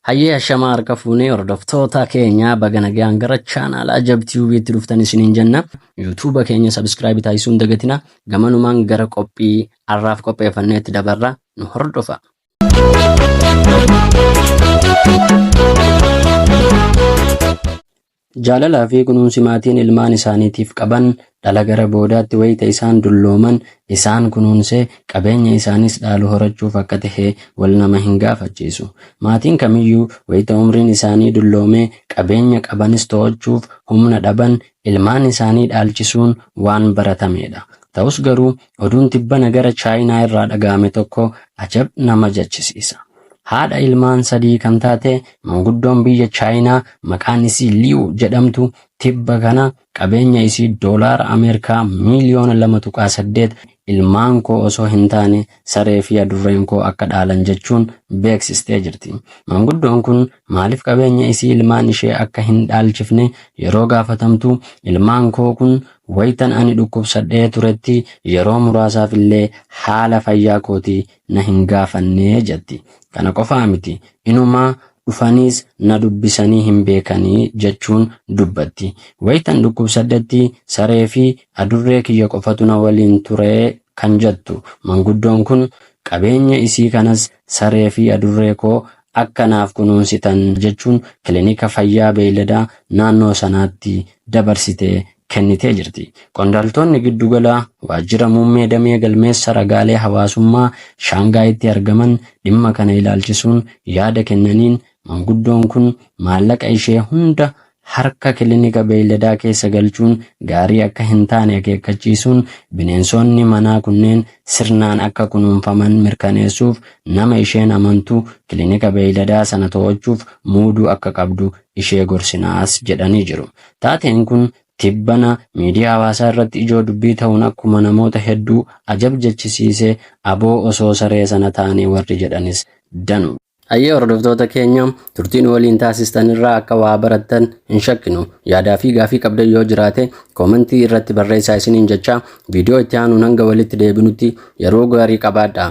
Hayyee ashamaa harka fuunee hordoftoota keenya baga nagaan gara chaanaala Ajab TV'tti dhuftan isiniin jenna. Yuutuuba keenya sabiskiraayibii taasisuu hin dagatina. Gamanumaan gara qophii har'aaf qopheeffanneetti dabarra nu hordofa. Jaalalaa fi kunuunsi maatiin ilmaan isaaniitiif qaban dhala gara boodaatti wayita isaan dullooman isaan kunuunsee qabeenya isaanis dhaalu horachuuf akka tahe wal nama hin gaafachiisu. Maatiin kamiyyuu wayita umriin isaanii dulloomee qabeenya qabanis to'achuuf humna dhaban ilmaan isaanii dhaalchisuun waan baratameedha. Ta'us garuu oduun tibbana gara Chaayinaa irraa dhaga'ame tokko ajab nama jechisiisa. Haadha ilmaan sadii kan taate manguddoon biyya Chaayinaa maqaan isii Liiw jedhamtu tibba kana qabeenya isii doolaara Ameerikaa miiliyoona 2.8 ilmaan koo osoo hin taane saree fi adurreen koo akka dhaalan jechuun beeksistee jirti. Manguddoon kun maaliif qabeenya isii ilmaan ishee akka hin dhaalchifne yeroo gaafatamtu ilmaan koo kun wayitan ani dhukkubsadhee turetti yeroo muraasaaf illee haala fayyaa kootii na hin gaafannee jetti. Kana qofaa miti inumaa dhufaniis na dubbisanii hin beekanii jechuun dubbatti. Wayitan dhukkubsadhetti saree fi adurree kiyya qofatu na waliin ture kan jettu manguddoon kun qabeenya isii kanas saree fi adurree koo akka naaf kunuunsitan jechuun kilinika fayyaa beeyladaa naannoo sanaatti dabarsitee kennitee jirti. Qondaaltonni giddugala waajjira muummee damee galmeessa ragaalee hawaasummaa Shaangaayitti argaman dhimma kana ilaalchisuun yaada kennaniin manguddoon kun maallaqa ishee hunda harka kilinika beeyladaa keessa galchuun gaarii akka hin taane akeekkachiisuun bineensonni manaa kunneen sirnaan akka kunuunfaman mirkaneessuuf nama isheen amantu kilinika beeyladaa sana to'achuuf muuduu akka qabdu ishee gorsinaas jedhanii jiru. Taateen kun tibbana miidiyaa hawaasaa irratti ijoo dubbii ta'uun akkuma namoota hedduu ajab jechisiise aboo osoo saree sana taane warri jedhanis danu. Hayyee hordoftoota keenya turtiin waliin taasistan irraa akka waa barattan hin shakkinu. Yaadaa fi gaafii qabdan yoo jiraate koomentii irratti barreessaa isiniin jecha viidiyoo itti aanuun hanga walitti deebinutti yeroo gaarii qabaadha.